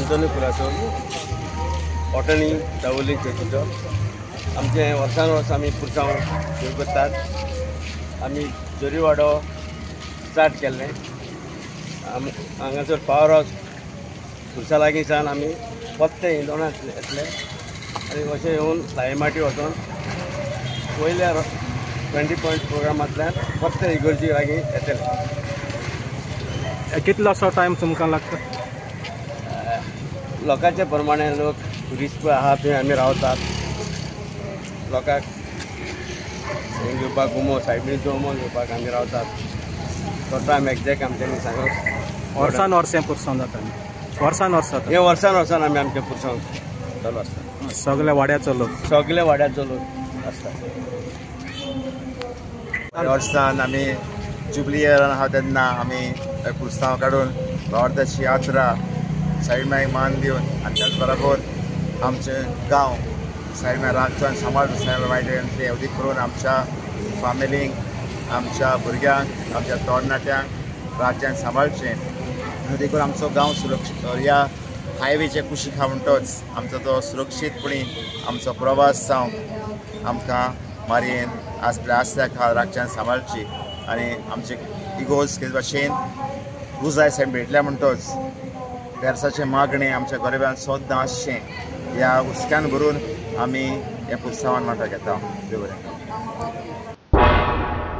Antony कुरासो, attorney दावोली चर्चीचो. आमचें वर्सान वर्स आमी पुरसांव सुरू करतात. आमी जोरीवाडो स्टार्ट केल्लें. हांगासर पावर हावस पुरसा लागीं सावन आमी पत्ते इंदोणा येतले आनी अशें येवन लायमाटी वचोन वयल्या 20 पॉयंट प्रोग्रामांतल्यान फक्त इगर्जी लागीं येतले. कितलो असो टायम तुमकां लागता? लोकांचे प्रमाणे लोक ट्युरिस्ट आहा थंय आमी रावतात. लोकांक हें घेवपाक उमो सायबीणीचो उमो घेवपाक आमी रावतात. तो टायम एग्जॅक्ट आमच्यांनी सांगप. वर्सान वर्स हें पुरसांव जाता? वर्सान वर्स जाता हें, वर्सान वर्सान आमी आमचें पुरसांव चालू आसता. सगल्या वाड्याचो लोक? सगल्या वाड्याचो लोक आसता. वर्सान आमी जुबली इयरान आहा तेन्ना आमी पुरसांव काडून भारताची यात्रा साईमाईक मान दिवन आनी त्याच बरोबर आमचे गांव साईमाय राखचो आनी सांबाळचो साईमाय ते अदीक करून आमच्या फामिलींक, आमच्या भुरग्यांक, आमच्या तरणाट्यांक राज्यान सांबाळचें. आनी देखून आमचो गांव सुरक्षीत ह्या हायवेच्या कुशीक आहा म्हणटच आमचो तो सुरक्षीतपणी आमचो प्रवास जावंक आमकां मारयेन आपल्या आसल्या खाल राखच्यान सांबाळची. आनी आमचे इगोज कितें भाशेन रुजाय सायब भेटल्या म्हणटच पेरसाचें मागणें आमच्या गरिबांक सद्दां आसचें ह्या हुस्क्यान भरून आमी ह्या पुरसांवान वांटो घेता. देव बरें.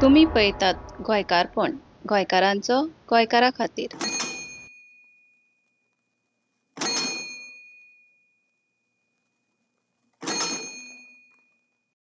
तुमी पळयतात गोंयकारपण, गोंयकारांचो गोंयकारा खातीर.